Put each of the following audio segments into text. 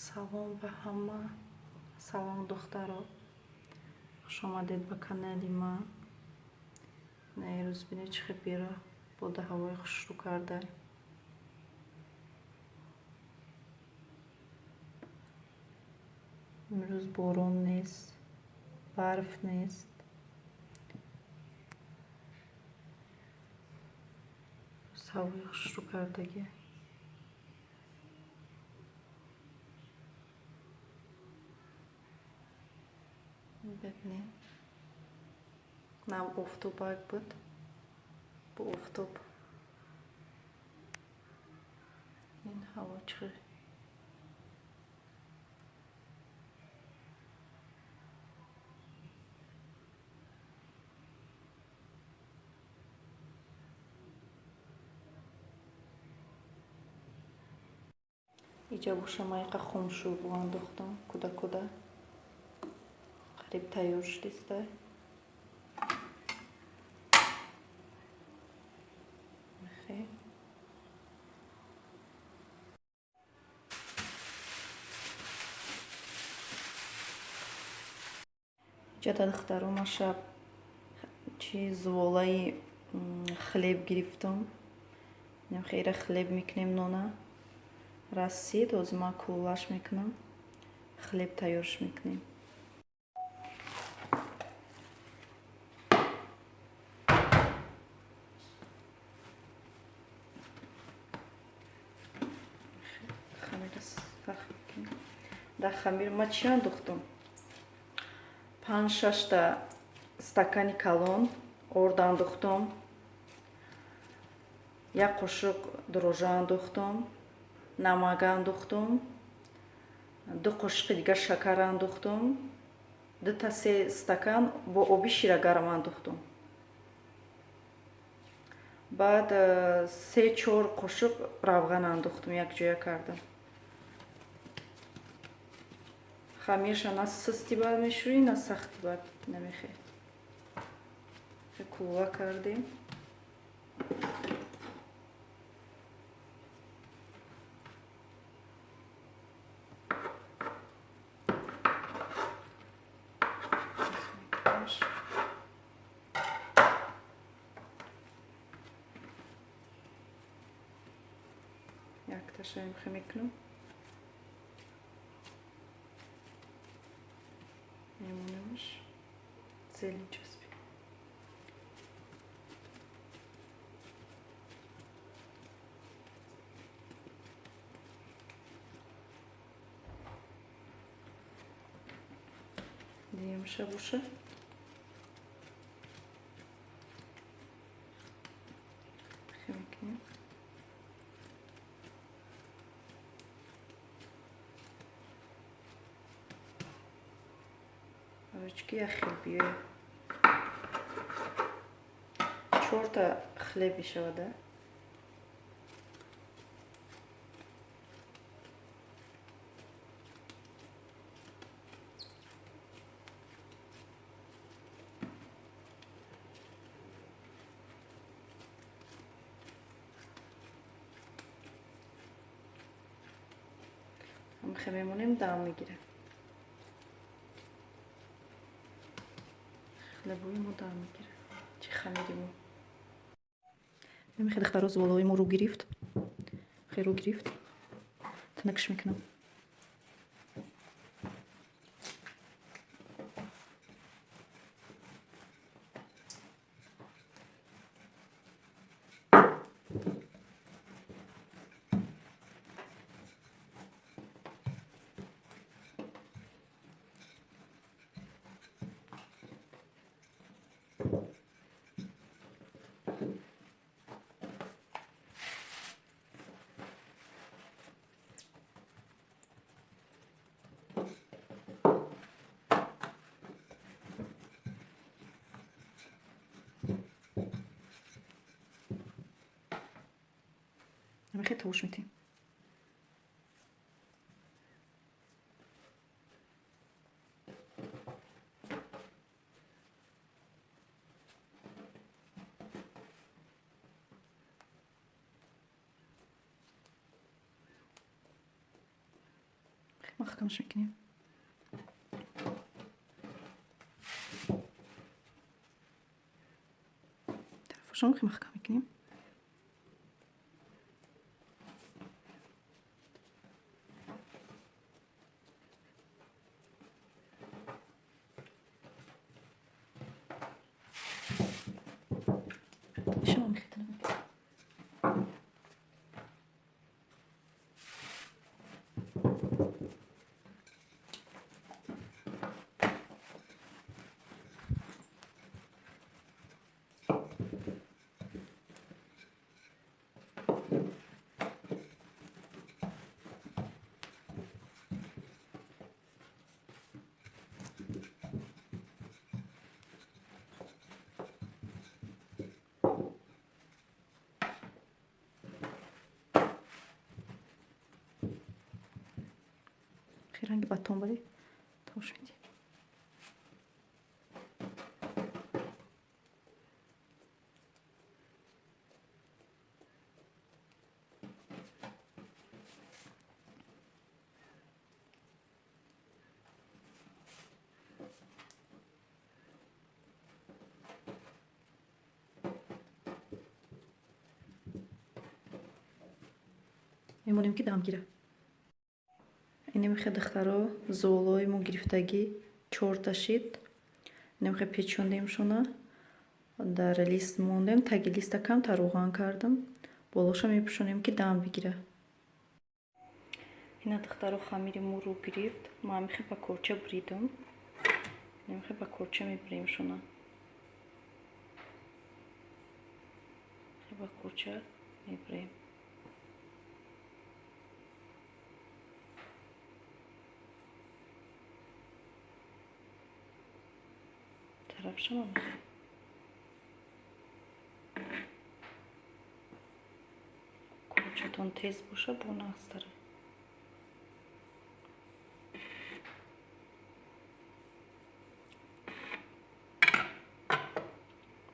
Салом ба ҳама. Салом, духтаро. Хуш омадед ба канали ман. На ирӯз бинед, чӣ хел бера бода ҳавои хушрӯ карда. Имрӯз борон нест, барф нест. Ҳавои хушрӯ кардагӣ. Бибинед. Нам офтобак буд. Бо офтоб. Ин ҳаво чӣ хел иҷа боша, майқа хумшӯрбо андохтам куда куда. Қариб тайёр шудиста. Хел. Иҷа духтаро, ман шаб чи зуволаи хлеб гирифтам. Хела хлеб мекунем нона. Расид, ҳозир ман куллаш мекунам. Хлеб тайёрш мекунем. Хамира сахт мекунем. Дар хамир ма чӣ андохтам? Панҷ шашта стакани калон орд андохтам. Як қошуқ дрожжа андохтам. Намак андохтам. 2 қошуқи дигар шакар андохтам. Дута се стакан бо оби ширагарм андохтам. Баъд се чор қошуқ равған андохтам, якҷоя кардам. Хамирша на сусти бад мешӯрӣ, на сахти бад намехе. Кулла кардем. Якташа имхе мекунам. Мемонемаш. Зелень часпи. Диемша буша. Хе мекунем. Ручки як хел биёя. Чорта хлеб мешавада. Ҳамхе мемонем, дам мегирад. Хлебои мо дам мегирад. Чӣ хамири мо. Намехе, духтаро, зуволаҳои мо рӯ гирифт. Хе рӯ гирифт. Тинакш мекунам. Намехе тавуш метем. Маҳкамаш мекунем. Тарафашон маҳкам мекунем. Ранги батон бари тош медиҳем. Мемонем ки дам гира. Инемихе духтаро, зуолои мо гирифтагӣ чорта шид. Инемихе печондемшона, дар лист мондем, таги листа камтар равған кардам. Болоша мепӯшонем ки дам бигира. Ина духтаро, хамири мо рӯ гирифт. Ма амихе ба корча буридам. Инемихе ба корча мебуремшона. Ба корча мебурем. Тарафшам амихе. Корчатон тез боша, бо наастара.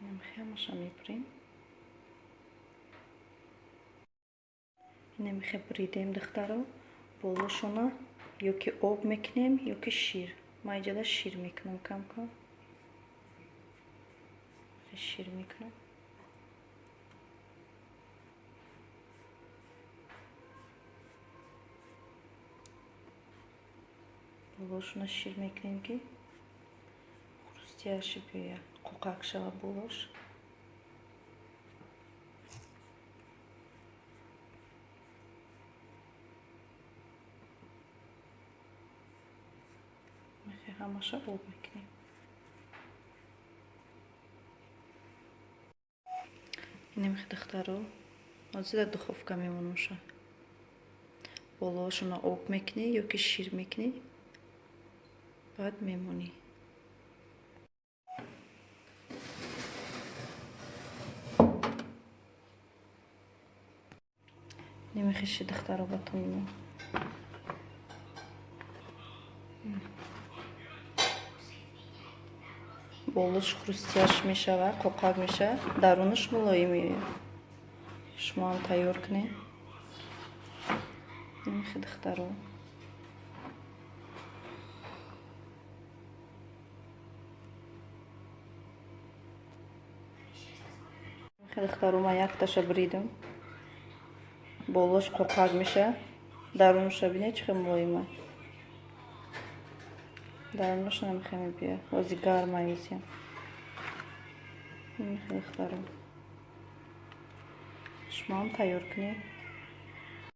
Инамихе ҳамаша мебурем. Инамихе буридем, духтаро. Болошона ё ки об мекунем, ё ки шир. Ман иҷода шир мекунам кам-кам. Шир мекунам. Болошона шир мекунем ки хрустящий биёяд, қоқак шавад болош. Ҳамаша об мекунем. Инамихе духтаро, ҳозир дар духовка мемонамша. Болоашона об мекунӣ ё ки шир мекунӣ, баъд мемонӣ. Инамихе ши, духтаро, батони мо. Болош хрустящ мешавад, қоқак мешавад, дарунаш мулоим меояд. Шумо ҳам тайёр кунед. Инамихе духтаро. Духтаро, ман якташа буридам. Болош қоқак мешавад, дарунаша бинед чӣ хел мулоима. Дарунаша намихе мебиёяд. Ҳозир гарма юзиям. Инамихе духтаро. Шумо ҳам тайёр кунед.